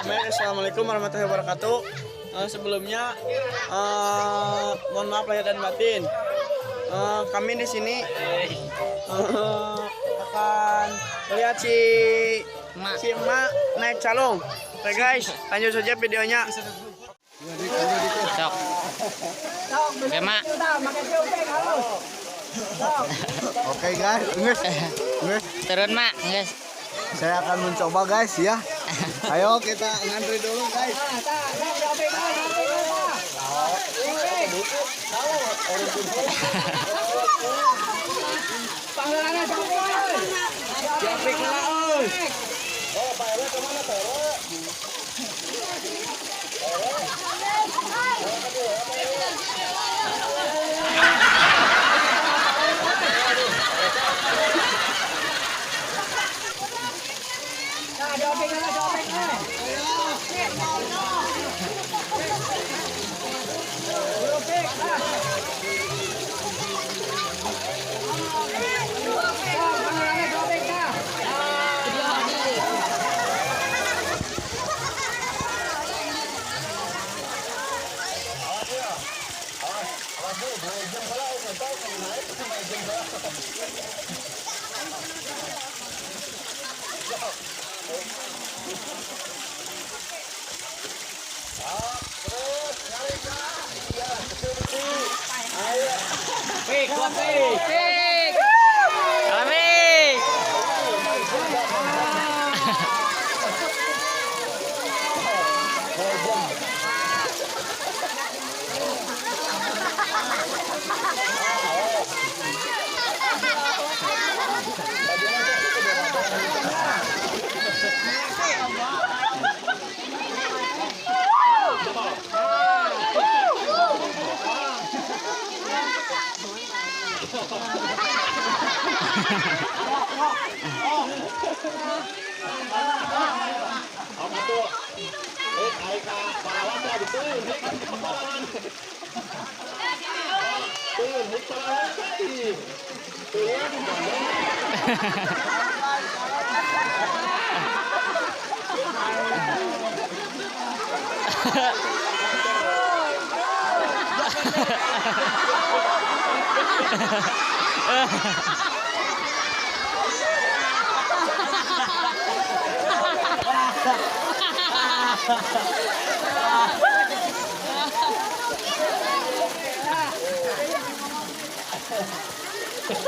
Baik, assalamualaikum warahmatullahi wabarakatuh. Sebelumnya mohon maaf lahir dan batin. Kami di sini akan melihat si Emak. Si emak naik calung. Oke guys, lanjut saja videonya. Sok. Oke, Mak. Oke guys, guys, guys, Turun, Mak. Guys. Saya akan mencoba, guys, ya. Ayo kita ngantri dulu, guys. Pik, pik. Kami.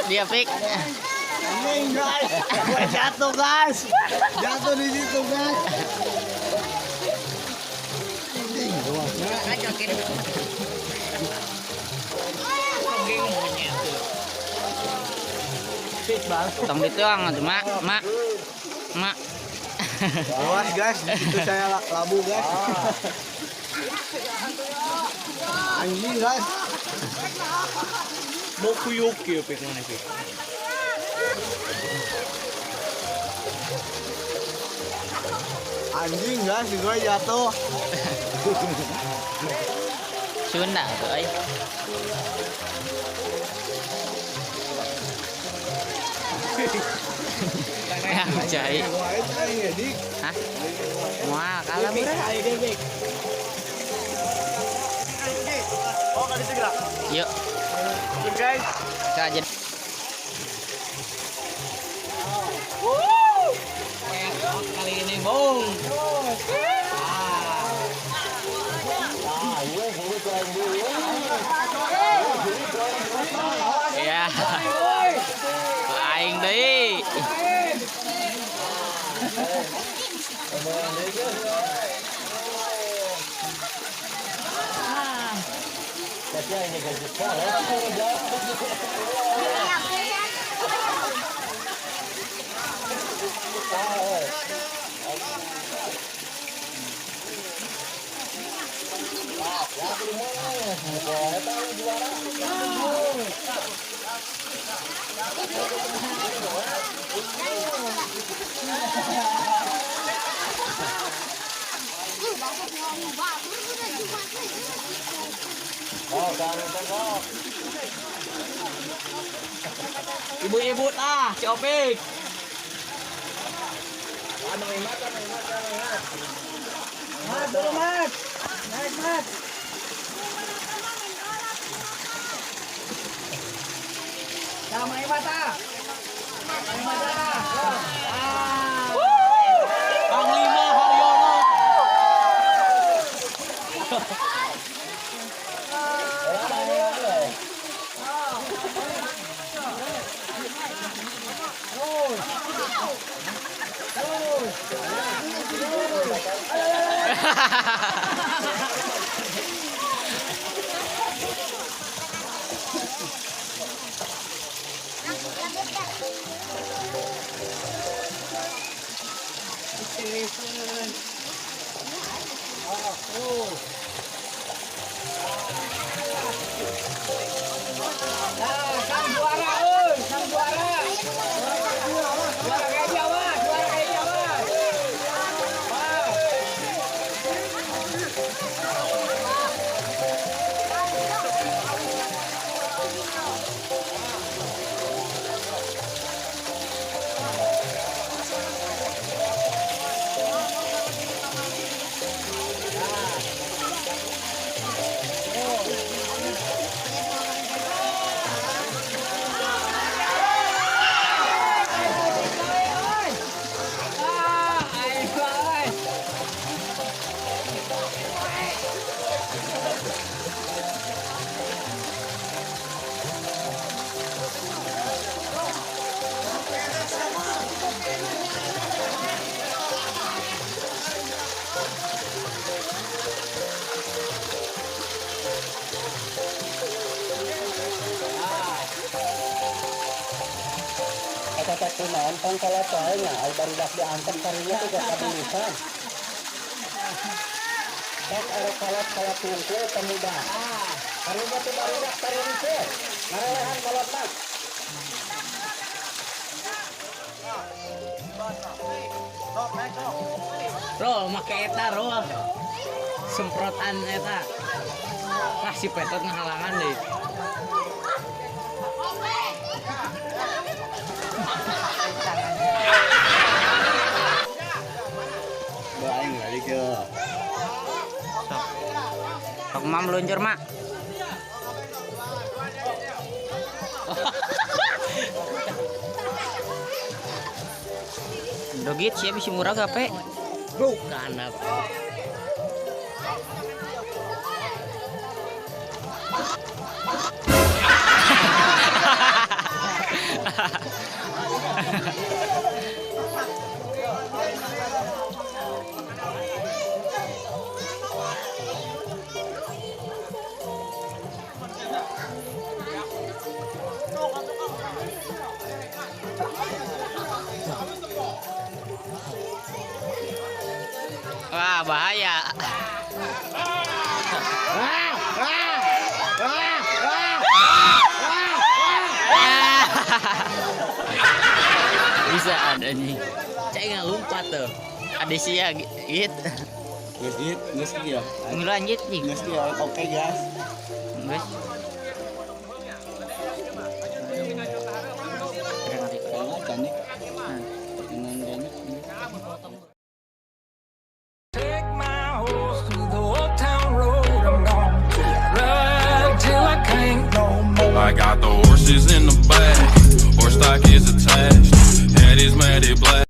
Dia pik. Anjing guys, gue jatuh guys, jatuh di situ, guys. Anjing, luasnya. Tong dituang atuh, Mak. Mak. Mak. Awas guys, di situ saya labu, guys. Anjing guys. Mau kuyuk ya, pik mana pik? Anjing guys, gue jatuh. Sunda tuh euy. Ya, cai. Hah? Moal kalah murah. Oh, kali itu gerak. Yuk, Oke guys. kita aja. Kali ini bong. Ya. Aing deui. Ibu-ibu tah, si Opik. Mat, dulu Mat. Naik Mat. Sama mata. Mata. Panglima Haryono. Nah, sang juara, euy, sang juara. Juara kayak dia, Mas. Juara kayak dia, Mas. Wah. Ah, ayo, euy. Eta teh kunaon tong kalacoe nya ai barudak diantep karinya teh geus kabulisan. Sok erek kalat-kalat tungkul pemuda. Karunya teh barudak tareureun ngarelehan kolot mah. Roll make eta roll. Semprotan eta. Ah si Petot ngahalangan deh. Aing lagi ke. Sok. Sok mam meluncur, Mak. Dogit sih bisa murah gape. Bukan apa. Wah, bahaya. Bisa ada nih. Cek nggak lompat tuh. Ada sih ya gitu. Geus ieu, geus ieu. Ngelanjut nih. Geus ieu, oke guys. Guys. Kayaknya cantik. Dengan kayaknya. Take my horse through the old town road. I'm gonna ride till I can't no more. I got the horses in the back, horse stock is attached. Head is matted black.